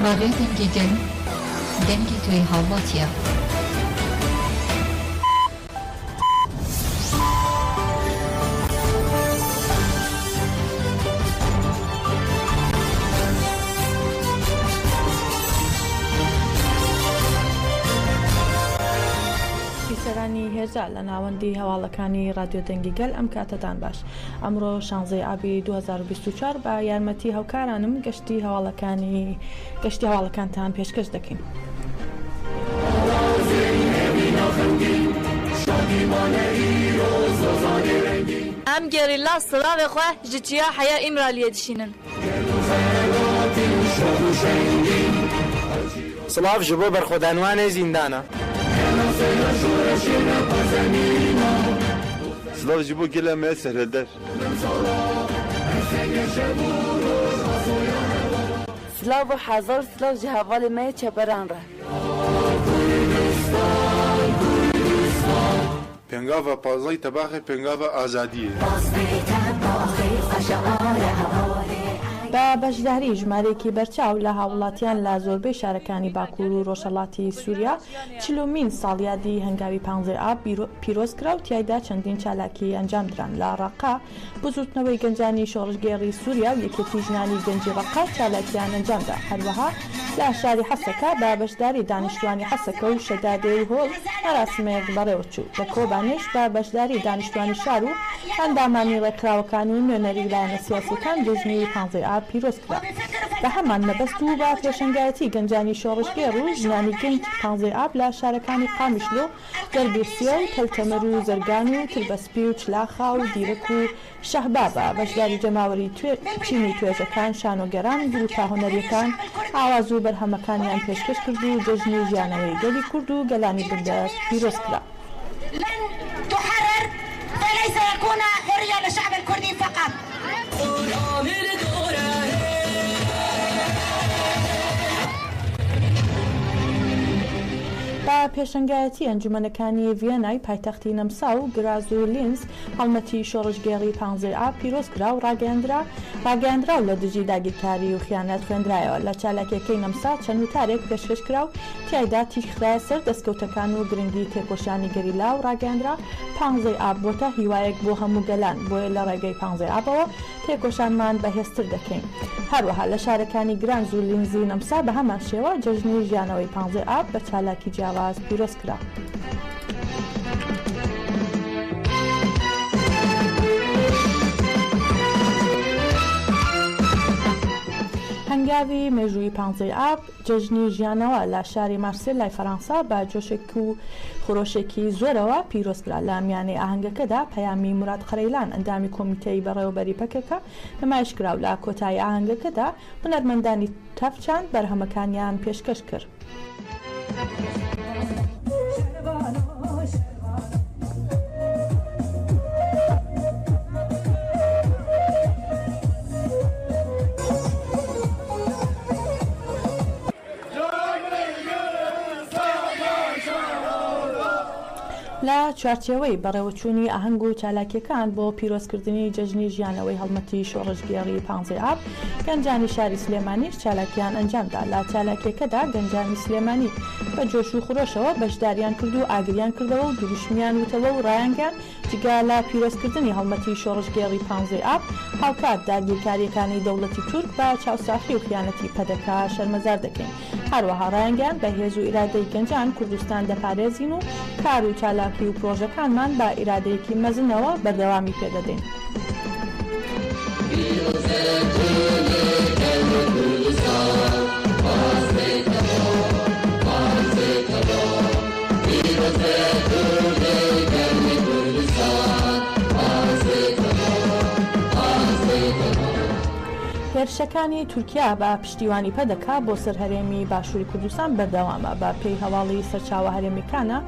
ڕادیۆی دەنگی گەل، دەنگی تۆی هاوڵاتییە. بیسەرانی هێژا لە ناوەندی هەواڵەکانی ڕادیۆ دەنگی گەل ئەم کاتەتان باش. ئەمڕۆ شانزەی ئابی 2024 بە یارمەتی هاوکارانم گەشتی هەواڵەکانی گەشتی هەواڵەکانتان پێشکەش دەکەین. Em gerîla silavê xwe ji çiya heya Îmraliyê dişînin. Silav ji bo berxwedanwanê zîndana. Silav ji bo gela me serhilder. Silav û hezar silav ji hevalê me yê çeperan re. Pêngava pazdeh Tebaxê pêngava azadiyê. بە بەشداری ژمارەیەکی بەرچاو لە هاوڵاتیان لە زۆربەی شارەکانی باکوور و ڕۆژهەڵاتی سووریا چلومین ساڵیادی هەنگاوی پانزەی ئاب پیرۆز کرا و تیایدا چەندین چالاکی ئەنجامدران لە ڕەققە بزووتنەوەی گەنجانی شۆڕشگێڕی سووریا و یەکێتی ژنانی گەنجی ڕەققە چالاکییان ئەنجامدا. هەروەها لە شاری حەسەکە بە بەشداری دانیشتوانی حەسەکە و شەدادێ و هۆل مەراسمێک بەڕێوەچوو. لە کۆبانێش بە بەشداری دانیشتوانی شار و ئەندامانی ڕێکخراوەکان و نوێنەری لایەنە سیاسییەکان جەژنی پانزەی ئاب پیرۆز کرا. بە هەمان مەبەست و بە پێشەنگایەتی گەنجانی شۆڕشگێڕ و ژنانی گەنج پانزەی ئاب لە شارەکانی قامیشلۆ دەربیرسیە و تەلتەمر و زەرگان و تربەسپی و چلاخا و دیرەک و شەهبا بە بەشداری جەماوەری چین و توێژەکان، شانۆگەران، گروپە هونەریەکان ئاواز و بەرهەمەکانیان پێشکەش کرد و جەژنی ژیانەوەی گەلی کورد و گەلانی بندەست پیرۆز کرا. لن تحرر فليس يكون حرية للشعب الكردي فقط. بە پێشەنگایەتی ئەنجومەنەکانی ڤیەنای پایتەختی نەمسا و گراز و لینز هەڵمەتی شۆڕشگێڕی پانزەی ئاب پیرۆز کرا و ڕاگەیەندرا ڕاگەیەندراو لە دژی داگیرکاری و خیانەت خوێندرایەوە. لە چالاکیەکەی نەمسا چەند وتارێک پێشکەش کرا و تیایدا تیشک خرایە سەر دەستکەوتەکان و گرنگی تێکۆشانی گەریلا و ڕاگەیەندرا پانزەی ئاب بۆتە هیوایەک بۆ هەموو گەلان، بۆیە لە ڕێگەی پانزەی ئابەوە تێکۆشانمان بەهێزتر دەکەین. هەروەها لە شارەکانی گرانز و لینزی نەمسا بە هەمان شێوە جەژنی ژیانەوەی پانزەی ئاب بە چالاکی جیاواز پیرۆز کرا. هەنگاوی مێژوویی پانزەی ئاب، جەژنی ژیانەوە لە شاری مارسێلای فەرانسا بە جۆشێک و خرۆشێکی زۆرەوە پیرۆز کرا. لە میانەی ئاهەنگەکەدا پەیامی موراد قەرەیلان ئەندامی کۆمیتەی بەڕێوەبەری پەکەکە نمایش کرا و لە کۆتایی ئاهەنگەکەدا هونەرمەندانی تەڤ-چاند بەرهەمەکانیان پێشکەش کرد. لە چوارچێوەی بەڕێوەچوونی ئاهەنگ و چالاکییەکان بۆ پیرۆزکردنی جەژنی ژیانەوەی هەڵمەتی شۆڕشگێڕی پانزەی ئاب، گەنجانی شاری سلێمانیش چالاکییان ئەنجامدا. لە چالاکییەکەدا گەنجانی سلێمانی بە جۆش و خرۆشەوە بەشداریان کرد و ئاگریان کردەوە و دروشمیان وتەوە و ڕایانگەیاند، جگە لە پیرۆزکردنی هەڵمەتی شۆڕشگێڕی پانزەی ئاب، هاوکات داگیرکارییەکانی دەوڵەتی تورک بە چاوساخی و خیانەتی پەدەکە شەرمەزار دەکەین. هەروەها ڕایانگەیاند، بە هێز و ئیرادەی گەنجان کوردستان دەپارێزین و کار و چالاکی و پرۆژەکانمان بە ئیرادەیەکی مەزنەوە بەردەوامی پێدەدەین. هێرشەکانی تورکیا بە پشتیوانی پەدەکە بۆ سەر هەرێمی باشووری کوردستان بەردەوامە. بە پێی هەواڵی سەرچاوە هەرێمیەکانە،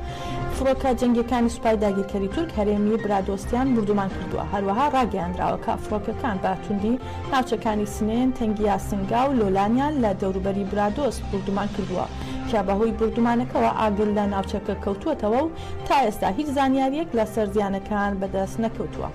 فڕۆکە جەنگیەکانی سوپای داگیرکەری تورک هەرێمی برادۆستیان بوردومان کردووە. هەروەها ڕاگەیاندراوە کە فڕۆکەکان بە توندی ناوچەکانی سنێن، تەنگیا سنگا و لۆلانیان لە دەوروبەری برادۆست بوردومان کردووە کە بەهۆی بوردومانەکەوە ئاگر لە ناوچەکە کەوتووەتەوە و تا ئێستا هیچ زانیارییەک لەسەر زیانەکان بەدەست نەکەوتووە.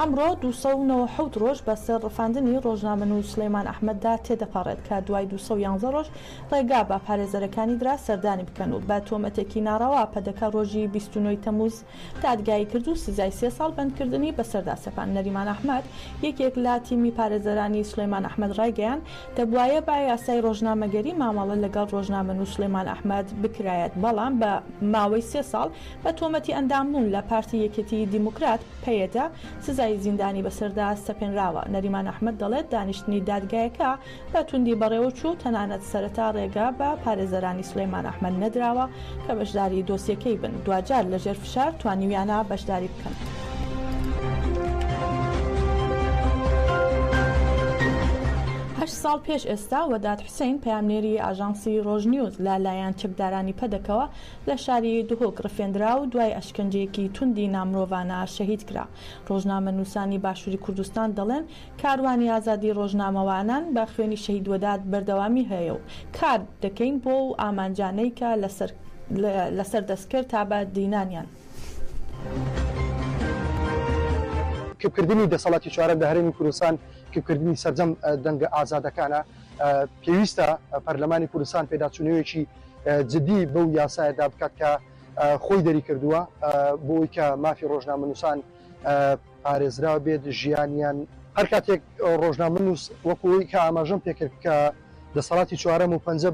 ئەمڕۆ 297 ڕۆژ بەسەر ڕفاندنی ڕۆژنامەنووس سلێمان ئەحمەددا تێدەپەڕێت کە دوای 211 ڕۆژ ڕێگا بە پارێزەرەکانی درا سەردانی بکەن و بە تۆمەتێکی ناڕەوا پەدەکە ڕۆژی 29 ی تەمووز دادگایی کرد و سزای سێ ساڵ بەندکردنی بەسەردا سەپاند. نەریمان ئەحمەد، یەکێک لە تیمی پارێزەرانی سولەیمان ئەحمەد ڕایگەیاند، دەبوایە بە یاسای ڕۆژنامەگەری مامەڵە لەگەڵ ڕۆژنامەنووس سولەیمان ئەحمەد بکرایەت، بەڵام بە ماوەی سێ ساڵ بە تۆمەتی ئەندامبوون لە پارتی یەکێتیی دیموکرات، پەیەدە، سزای زیندانی بەسەردا سەپێنراوە. نەریمان ئەحمەد دەڵێت، دانیشتنی دادگایەکە بە توندی بەڕێوەچوو و تەنانەت سەرەتا ڕێگە بە پارێزەرانی سولەیمان ئەحمەد نەدراوە کە بەشداری دۆسیەکەی بن، دواجار لەژێر فشار توانیویانە بەشداری بکەن. هەشت ساڵ پێش ئێستا وەدات حوسەین پەیامنێری ئاژانسی ڕۆژنیوز لە لایەن چەکدارانی پەدەکەوە لە شاری دهۆک ڕفێندرا و دوای ئەشکەنجەیەکی توندی نامرۆڤانە شەهید کرا. ڕۆژنامەنووسانی باشووری کوردستان دەڵێن کاروانی ئازادی ڕۆژنامەوانان بە خوێنی شەهید وەدات بەردەوامی هەیە و کار دەکەین بۆ و ئامانجانەی کە لەسەر لەسەر دەستکرد تا بە دینانیان. کپکردنی دەسەڵاتی چوارەم لە هەرێمی کوردستان کپکردنی سەرجەم دەنگە ئازادەکانە، پێویستە پەرلەمانی کوردستان پێداچوونەوەیەکی جدی بەو یاسایەدا بکات کە خۆی دەریکردووە بۆ ئەوەی کە مافی ڕۆژنامەنووسان پارێزراو بێت ژیانیان. هەر کاتێک ڕۆژنامەنووس وەکو ئەوەی کە ئاماژەم پێکرد کە دەسەڵاتی چوارەم و پەنجە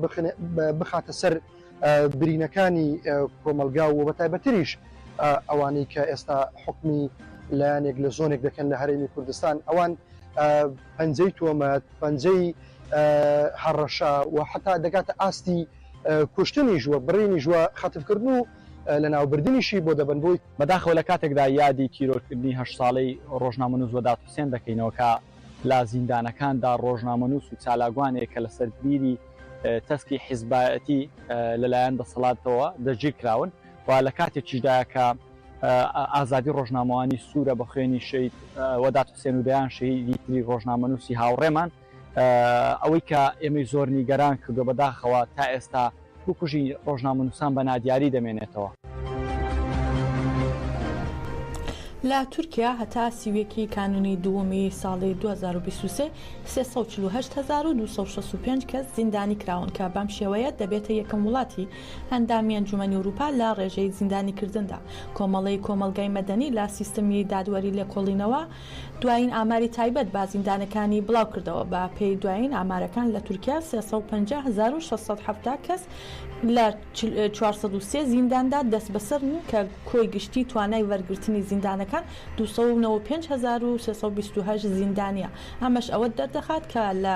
بخاتە سەر برینەکانی کۆمەڵگا و بەتایبەتریش ئەوانەی کە ئێستا حوکمی لایەنێک لە زۆنێک دەکەن لە هەرێمی کوردستان ئەوان پەنجەی تۆمەت، پەنجەی هەڕەشە و حەتا دەگاتە ئاستی کوشتنیش و بڕینیش و خەتفکردن و لەناوبردنیشی بۆ دەبەن بۆی. بەداخەوە لە کاتێکدا یادی تیرۆرکردنی هەشت ساڵەی ڕۆژنامەنووس وەدات حوسێن دەکەینەوە کە لە زیندانەکاندا ڕۆژنامەنووس و چالاکوانێک کە لەسەر بیری تەسکی حیزبایەتی لەلایەن دەسەڵاتەوە دەستگیرکراون و لە کاتێکیشدایە کە ئازادی ڕۆژنامەوانی سوورە بە خوێنی شەهید وەدات حوسێن و دەیان شەهیدی تری ڕۆژنامەنووسی هاوڕێمان ئەوەی کە ئێمەی زۆر نیگەران کردووە بەداخەوە تا ئێستا بکوژی ڕۆژنامەنووسان بە نادیاری دەمێنێتەوە. لە تورکیا هەتا 31 ی کانوونی دووەمی ساڵی 2023، 348,265 کەس زیندانی کراون کە بەم شێوەیە دەبێتە یەکەم وڵاتی ئەندامی ئەنجومەنی ئەوروپا لە ڕێژەی زیندانیکردندا. کۆمەڵەی کۆمەڵگای مەدەنی لە سیستمی دادوەری لێکۆڵینەوە دوایین ئاماری تایبەت بە زیندانەکانی بڵاوکردەوە، بە پێی دوایین ئامارەکان لە تورکیا 350,670 کەس لە 403 زینداندا دەستبەسەرن کە کۆی گشتی توانای وەرگرتنی زیندانەکان 295,328 زیندانییە، ئەمەش ئەوە دەردەخات کە لە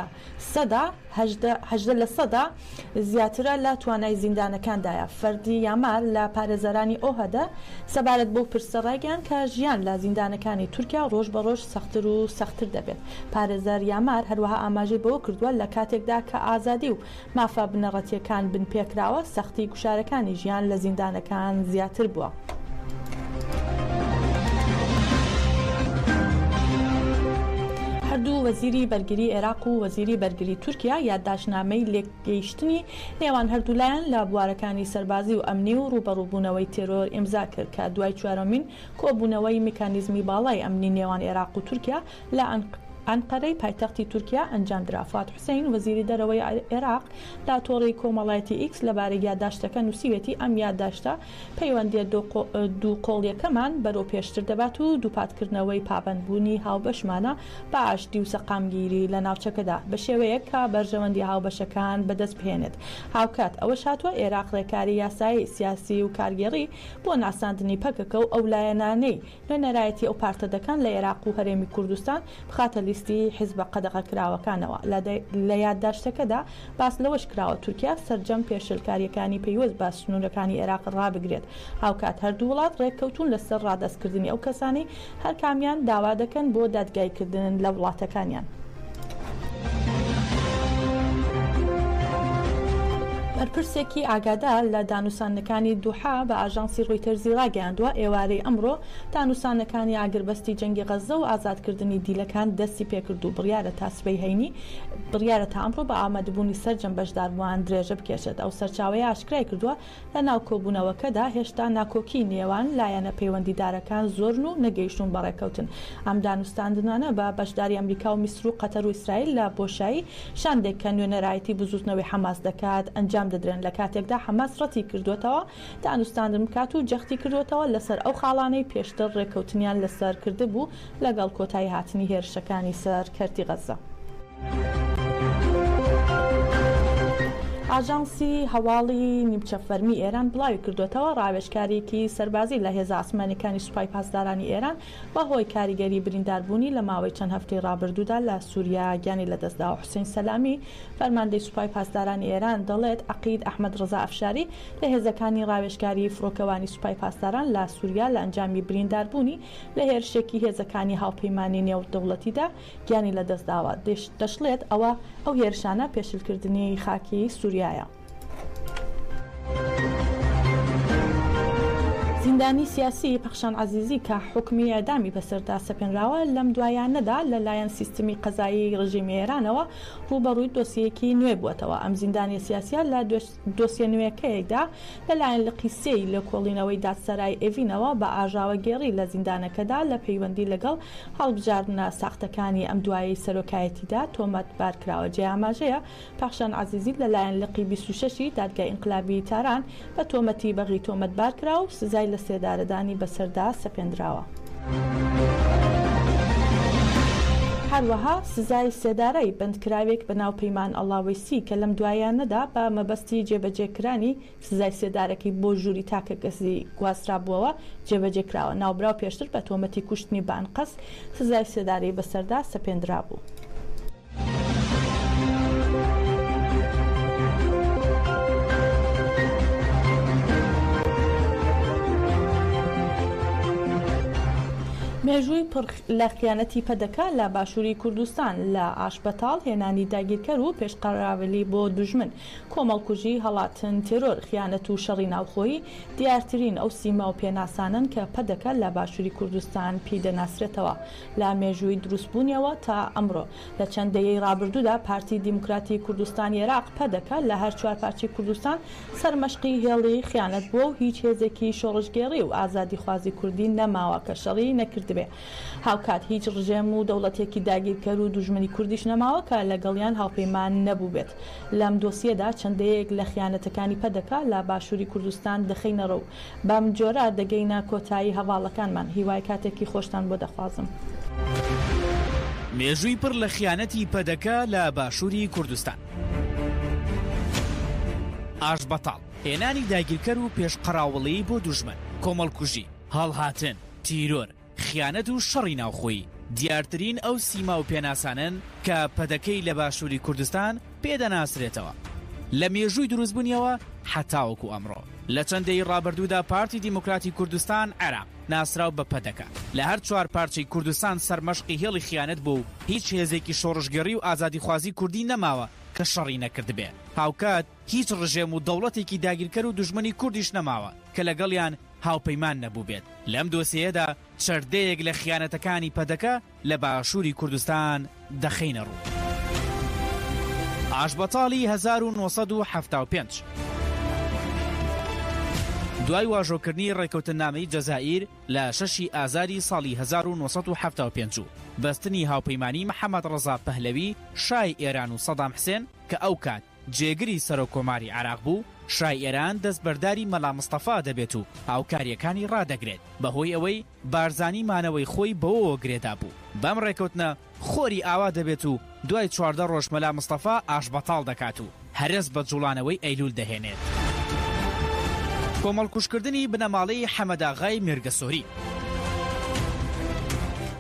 سەدا 18 لەسەدا زیاترە لە توانای زیندانەکاندایە. فەردی یامار لە پارێزەرانی ئۆهەدە سەبارەت بەو پرسە ڕایگەیاند کە ژیان لە زیندانەکانی تورکیا ڕۆژ بە ڕۆژ سەختر و سەختر دەبێت. پارێزەر یامار هەروەها ئاماژەی بەوە کردووە لە کاتێکدا کە ئازادی و مافە بنەڕەتییەکان بنپێکراوە، سەختی گوشارەکانی ژیان لە زیندانەکان زیاتر بووە. هەردوو وەزیری بەرگری عێراق و وەزیری بەرگری تورکیا یادداشتنامەی لێکگەیشتنی نێوان هەردوولایان لە بوارەکانی سەربازی و ئەمنی و ڕووبەڕووبوونەوەی تێرۆر ئیمزا کرد کە دوای چوارەمین کۆبوونەوەی میکانیزمی باڵای ئەمنی نێوان عێراق و تورکیا لە ئەنقەرەی پایتەختی تورکیا ئەنجامدرا. فواد حوسەین، وەزیری دەرەوەی عێراق لە تۆڕی کۆمەڵایەتی ئیکس لەبارەی یادداشتەکە نووسیویەتی، ئەم یادداشتە پەیوەندییە دووقۆڵییەکەمان بەرەو پێشتر دەبات و دووپاتکردنەوەی پابەندبوونی هاوبەشمانە بە ئاشتی و سەقامگیری لە ناوچەکەدا بە شێوەیەک کە بەرژەوەندییە هاوبەشەکان بەدەست بهێنێت. هاوکات ئەوەش هاتووە، عێراق ڕێکاری یاسایی، سیاسی و کارگێڕی بۆ ناساندنی پەکەکە و ئەو لایەنانەی نوێنەرایەتی ئەو پارتە دەکەن لە ئێراق و هەرێمی کوردستان بخاتە لیستی حیزبە قەدەغەکراوەکانەوە. لە یادداشتەکەدا باس لەوەش کراوە، تورکیا سەرجەم پێشێلکارییەکانی پەیوەست بە سنوورەکانی ئێراق ڕابگرێت. هاوکات هەردوو وڵات ڕێککەوتوون لەسەر ڕادەستکردنی ئەو کەسانەی هەرکامیان داوا دەکەن بۆ دادگاییکردن لە وڵاتەکانیان. بەرپرسێکی ئاگادار لە دانوساندنەکانی دوحە بە ئاژانسی ڕۆیتەرزی ڕاگەیاندووە، ئێوارەی ئەمڕۆ دانوساندنەکانی ئاگربەستی جەنگی غەززە و ئازادکردنی دیلەکان دەستیپێکرد و بڕیارە تا سبەی هەینی بڕیارە تا ئەمڕۆ بە ئامادەبوونی سەرجەم بەشداربووان درێژە بکێشێت. ئەو سەرچاوەیە ئاشکرایکردووە، لەناو کۆبوونەوەکەدا هێشتا ناکۆکیی نێوان لایەنە پەیوەندیدارەکان زۆرن و نەگەیشتوون بە ڕێککەوتن. ئەم دانوستاندنانە بە بەشداری ئەمریکا و میسر و قەتەر و ئیسرائیل لە بۆشایی شاندێک کە نوێنەرایەتی بزووتنەوەی حەماس دەکات ئەنجام دەدرێن لە کاتێکدا حەماس ڕەتی کردووەتەوە دانوستاندن بکات و جەختی کردووەتەوە لەسەر ئەو خاڵانەی پێشتر ڕێککەوتنیان لەسەر کردبوو لەگەڵ کۆتایی هاتنی هێرشەکانی سەر کەرتی غەززە. ئاژانسی هەواڵی نیمچە فەرمی ئێران بڵاوی کردووەتەوە، ڕاوێژکارێکی سەربازی لە هێزە ئاسمانیەکانی سوپای پاسدارانی ئێران بەهۆی کاریگەری برینداربوونی لە ماوەی چەند هەفتەی ڕابردوودا لە سوریا گیانی لەدەستداوە. حوسێن سەلامی، فەرماندەی سوپای پاسدارانی ئێران دەڵێت، عەقید ئەحمەد ڕەزا ئەفشاری لە هێزەکانی ڕاوێژکاری فڕۆکەوانی سوپای پاسداران لە سوریا لە ئەنجامی برینداربوونی لە هێرشێکی هێزەکانی هاوپەیمانی نێودەوڵەتیدا گیانی لەدەستداوە، دەشڵێت، ئەوە ئەو هێرشانە پێشلکردنی خاکی سوریایە. زیندانی سیاسی پەخشان عەزیزی کە حوکمی ئێعدامی بەسەردا سەپێنراوە، لەم دوایانەدا لە لایەن سیستمی قەزایی ڕژیمی ئێرانەوە ڕووبەڕووی دۆسیەیەکی نوێ بووەتەوە. ئەم زیندانیە سیاسیە لە دۆسیە نوێیەکەیدا لە لایەن لقی سێی لێکۆڵینەوەی دادسەرای ئێڤینەوە بە ئاژاوەگێڕی لە زیندانەکەدا لە پەیوەندی لەگەڵ هەڵبژاردنە ساختەکانی ئەم دوایەی سەرۆکایەتیدا تۆمەتبار کراوە. جێی ئاماژەیە پەخشان عەزیزی لەلایەن لقی 26 ی دادگای ئینقلابی تاران بە تۆمەتی بەغی تۆمەتبار کرا و سزای لەسێدارەدانی بەسەردا سەپێندراوە. هەروەها سزای سێدارەی بەندکراوێک بە ناو پەیمان ئەڵاوەیسی کە لەم دواییانەدا بە مەبەستی جێبەجێکرانی سزای سێدارەکەی بۆ ژووری تاکەکەسی گواسترابووەوە، جێبەجێ کراوە. ناوبراو پێشتر بە تۆمەتی کوشتنی بە ئەنقەست سزای سێدارەی بەسەردا سەپێندرابوو. مێژووی پڕ لە خیانەتی پەدەکە لە باشووری کوردستان، لە ئاشبەتاڵ هێنانی داگیرکەر و پێشقەراولی بۆ دوژمن، کۆمەڵکوژی، هەڵاتن، تێرۆر، خیانەت و شەڕی ناوخۆیی دیارترین ئەو سیما و پێناسانەن کە پەدەکە لە باشووری کوردستان پێی دەناسرێتەوە لە مێژووی دروستبوونیەوە تا ئەمڕۆ. لە چەند دەیەی ڕابردوودا پارتی دیموکراتی کوردستانی عێراق، پەدەکە، لە هەر چوارپارچەی کوردستان سەرمەشقی هێڵی خیانەت بووە و هیچ هێزێکی شۆڕشگێڕی و ئازادیخوازی کوردی نەماوە کە شەڕی نەکردبێ. هاوکات هیچ ڕژێم و دەوڵەتێکی داگیرکەر و دوژمنی کوردیش نەماوە کە لەگەڵیان هاوپەیمان نەبووبێت. لەم دۆسیەدا چەند دەیەیەک لە خیانەتەکانی پەدەکە لە باشووری کوردستان دەخەینە ڕوو. بەم جۆرە دەگەینە کۆتایی هەڤاڵەکانمان. هیوای کاتێکی خۆشتان بۆ دەخوازم. مێژووی پڕ لە خیانەتی پەدەکە لە باشووری کوردستان. ئاشبەتاڵ هێنانی داگیرکەر و پێشقەراوڵی بۆ دوژمن، کۆمەڵکوژی، هەڵهاتن، تیرۆر، خیانەت و شەڕی ناوخۆیی دیارترین ئەو سیما و پێناسانەن کە پەدەکەی لە باشووری کوردستان پێ دەناسرێتەوە لە مێژووی دروستبوونیەوە هەتاوەکو ئەمڕۆ. لە چەند دەیەی ڕابردوودا پارتی دیموکراتی کوردستان عێراق ناسراو بە پەدەکە لە هەر چوار پارچەی کوردستان سەرمەشقی هێڵی خیانەت بووە و هیچ هێزێکی شۆڕشگێڕی و ئازادیخوازی کوردی نەماوە کە شەڕی نەکردبێ هاوکات هیچ ڕژێم و دەوڵەتێکی داگیرکەر و دوژمنی کوردیش نەماوە کە لەگەڵیان هاوپەیمان نەبووبێت لەم دۆسێیەدا چەردەیەک لە خیانەتەکانی پەدەکە لە باشووری کوردستان دەخەینە ڕوو. ئاشبەتاڵی 1975 دوای واژۆکردنی ڕێکەوتننامەی جەزائیر لە شەشی ئازاری ساڵی 1975 و بەستنی هاوپەیمانی محەمەد ڕەزا پەهلەوی شای ئێران و سەدام حسێن کە ئەوکات جێگری سەرۆک کۆماری عێراق بوو، شای ئێران دەستبەرداری مەلا مستەفا دەبێت و هاوکارییەکانی ڕادەگرێت، بەهۆی ئەوەی بارزانی مانەوەی خۆی بەوەوە گرێدابوو. بەم ڕێکەوتنە خۆری ئاوا دەبێت و دوای 14 ڕۆژ مەلا مستەفا ئاشبەتاڵ دەکات و هەرەس بە جوڵانەوەی ئەیلول دەهێنێت. کۆمەڵکوژکردنی بنەماڵەی حەمەداغای مێرگەسۆری.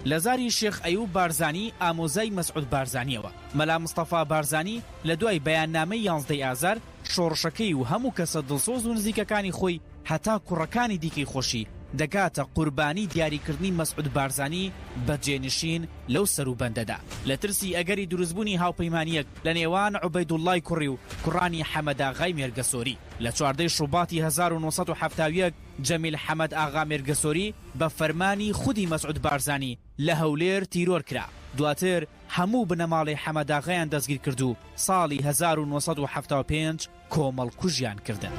لە زاری شێخ ئەیوب بارزانی ئامۆزای مەسعود بارزانییەوە، مەلا مستەفا بارزانی لە دوای بەیاننامەی یانزدەی ئازار، شۆڕشەکەی و هەموو کەسە دڵسۆز و نزیکەکانی خۆی هەتا کوڕەکانی دیکەی خۆشی دەکاتە قوربانی دیاریکردنی مەسعود بارزانی بە جێنشین لەو سەروبەندەدا لە ترسی ئەگەری دروستبوونی هاوپەیمانییەک لە نێوان عوبەیدوڵڵای کوڕی و کوڕانی حەمەداغای مێرگەسۆری. لە چواردەی شوباتی 1971 جەمیل حەمەد ئاغا مێرگەسۆری بە فەرمانی خودی مەسعود بارزانی لە هەولێر تیرۆر کرا، دواتر هەموو بنەماڵەی حەمەداغایان دەستگیر کرد و ساڵی 1975 کۆمەڵکوژیان کردن.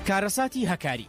کارەساتی هەکاری.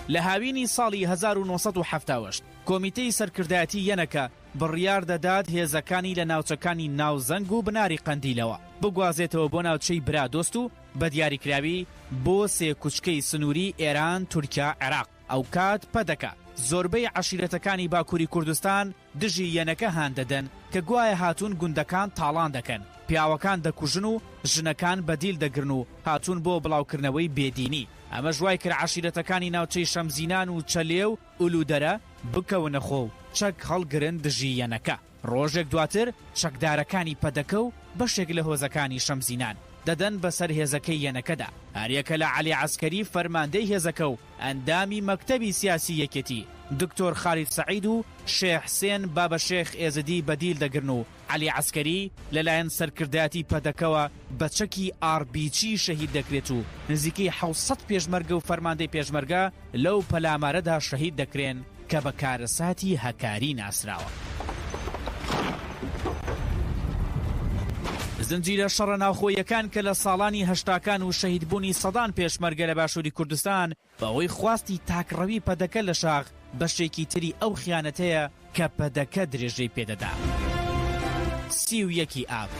لە هاوینی ساڵی 1978 کۆمیتەی سەرکردایەتی یەنەکە بڕیار دەدات هێزەکانی لە ناوچەکانی ناوزەنگ و بناری قەندیلەوە بگوازێتەوە بۆ ناوچەی برادۆست و بە دیاریکراوی بۆ سێکوچکەی سنووری ئێران تورکیا عێراق. ئەوکات پەدەکە زۆربەی عەشیرەتەکانی باکووری کوردستان دژی یەنەکە هان دەدەن کە گوایە هاتوون گوندەکان تاڵان دەکەن، پیاوەکان دەکوژن و ژنەکان بە دیل دەگرن و هاتوون بۆ بڵاوکردنەوەی بێدینی. ئەمەش وای کرد عەشیرەتەکانی ناوچەی شەمزینان و چەلێ و ئولودەرە بکەونە خۆ و چەک هەڵگرن دژی یەنەکە. ڕۆژێک دواتر چەکدارەکانی پەدەکە و بەشێک لە هۆزەکانی شەمزینان دەدەن بەسەر هێزەکەی یەنەکەدا، هەریەکە لە عەلی عەسکەری فەرماندەی هێزەکە و ئەندامی مەکتەبی سیاسی یەکێتی دکتۆر خالید سەعید و شێخ حسێن بابەشێخ ئێزدی بە دیل دەگرن و عەلی عەسکەری لەلایەن سەرکردایەتی پەدەکەوە بە چەکی ئاڕ بی جی شەهید دەکرێت و نزیکەی 700 پێشمەرگە و فەرماندەی پێشمەرگە لەو پەلامارەدا شەهید دەکرێن کە بە کارەساتی هەکاری ناسراوە. زنجیرە شەڕە ناوخۆییەکان کە لە ساڵانی هەشتاکان و شەهیدبوونی سەدان پێشمەرگە لە باشووری کوردستان بەهۆی خواستی تاکڕەوی پەدەکە لە شاخ بەشێکی تری ئەو خیانەتەیە کە پەدەکە درێژەی پێدەدا. 31 ی ئاب.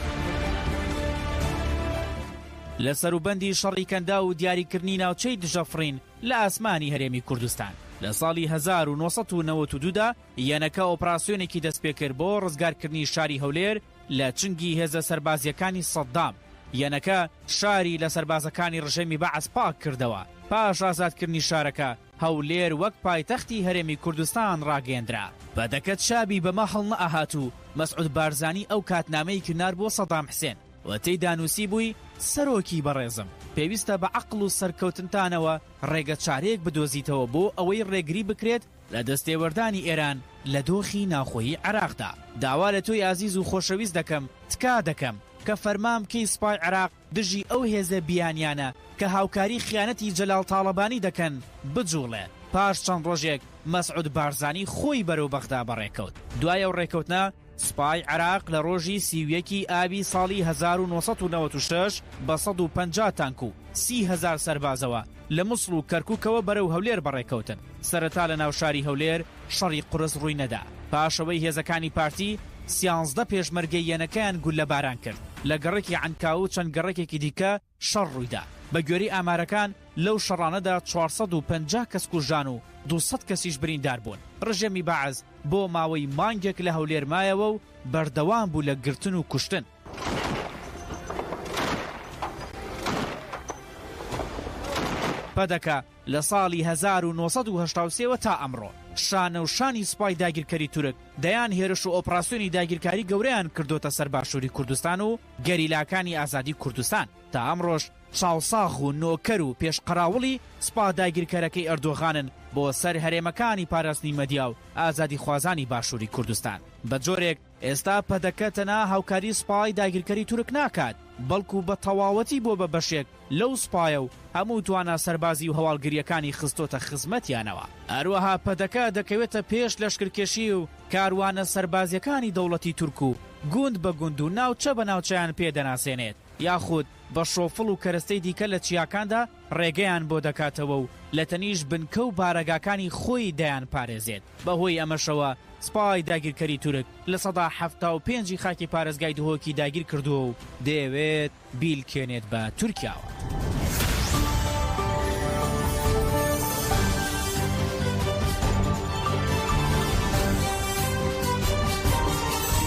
لە سەروبەندی شەڕی کەنداو و دیاریکردنی ناوچەی دژەفڕین لە ئاسمانی هەرێمی کوردستان لە ساڵی 1992 دا یەنەکە ئۆپراسیۆنێکی دەستپێکرد بۆ ڕزگارکردنی شاری هەولێر لە چنگی هێزە سەربازییەکانی سەدام، یەنەکە شاری لە سەربازەکانی ڕژێمی بەعس پاک کردەوە، پاش ئازادکردنی شارەکە، هەولێر وەک پایتەختی هەرێمی کوردستان ڕاگەیەندرا. پەدەکە چاوی بەمە هەڵنەئەهات و مەسعود بارزانی ئەو کات نامەیەکی نارد بۆ سەدام حسێن و تێیدا نووسیبووی، سەرۆکی بەڕێزم، پێویستە بە عەقڵ و سەرکەوتنتانەوە ڕێگە چارەیەک بدۆزیتەوە بۆ ئەوەی ڕێگری بکرێت لە دەستێوەردانی ئێران لە دۆخی ناوخۆیی عێراقدا، داوا لە تۆی ئازیز و خۆشەویست دەکەم، تکا دەکەم کە فەرمان بکەی سوپای عێراق دژی ئەو هێزە بیانیانە کە هاوکاری خیانەتی جەلال تاڵەبانی دەکەن بجوڵێ. پاش چەند ڕۆژێک مەسعود بارزانی خۆی بەرەو بەغدا بەڕێکەوت. دوای ئەو ڕێکەوتنە سوپای عێراق لە ڕۆژی 31 ی ئابی ساڵی 1996 بە 150 تانک و 30,000 سەربازەوە لە موسڵ و کەرکوکەوە بەرەو هەولێر بەڕێکەوتن. سەرەتا لە ناو شاری هەولێر شەڕی قورس ڕووی نەدا. پاش ئەوەی هێزەکانی پارتی سیانزدە پێشمەرگەی یەنەکەیان گوللەباران کرد، لە گەڕەکی عەنکاوە و چەند گەڕەکێکی دیکە شەڕ ڕوویدا. بە گوێرەی ئامارەکان لەو شەڕانەدا 450 کەس کوژران و 200 کەسیش بریندار بوون. ڕژێمی بەعس بۆ ماوەی مانگێک لە هەولێر مایەوە و بەردەوام بوو لە گرتن و کوشتن. پەدەکە لە ساڵی 1983 وە تا ئەمڕۆ شانە و شانی سوپای داگیرکەری تورک دەیان هێرش و ئۆپراسیۆنی داگیرکاری گەورەیان کردۆتە سەر باشووری کوردستان و گەریلاکانی ئازادی کوردستان تا ئەمڕۆش چاوساغ و نۆکەر و پێشقەراوڵی سوپا داگیرکەرەکەی ئەردۆغانن بۆ سەر هەرێمەکانی پاراستنی مەدیا و ئازادیخوازانی باشووری کوردستان بە جۆرێک ئێستا پەدەکە تەنها هاوکاری سوپای داگیرکەری تورک ناکات، بەڵکو بە تەواوەتی بووە بە بەشێک لەو سوپایە و هەموو توانا سەربازی و هەواڵگرییەکانی خستۆتە خزمەتیانەوە. هەروەها پەدەکە دەکەوێتە پێش لەشکرکێشی و کاروانە سەربازییەکانی دەوڵەتی تورک و گوند بە گوند و ناوچە بە ناوچەیان پێ دەناسێنێت، یاخود بە شۆفڵ و کەرەستەی دیکە لە چیاکاندا ڕێگەیان بۆ دەکاتەوە و لە تەنیشت بنکە و بارەگاکانی خۆی دەیانپارێزێت. بەهۆی ئەمەشەوە سپای داگیرکەری تورک 75% ی خاکی پارێزگای دهۆکی داگیر کردووە و دەیەوێت بیلکێنێت بە تورکیاوە.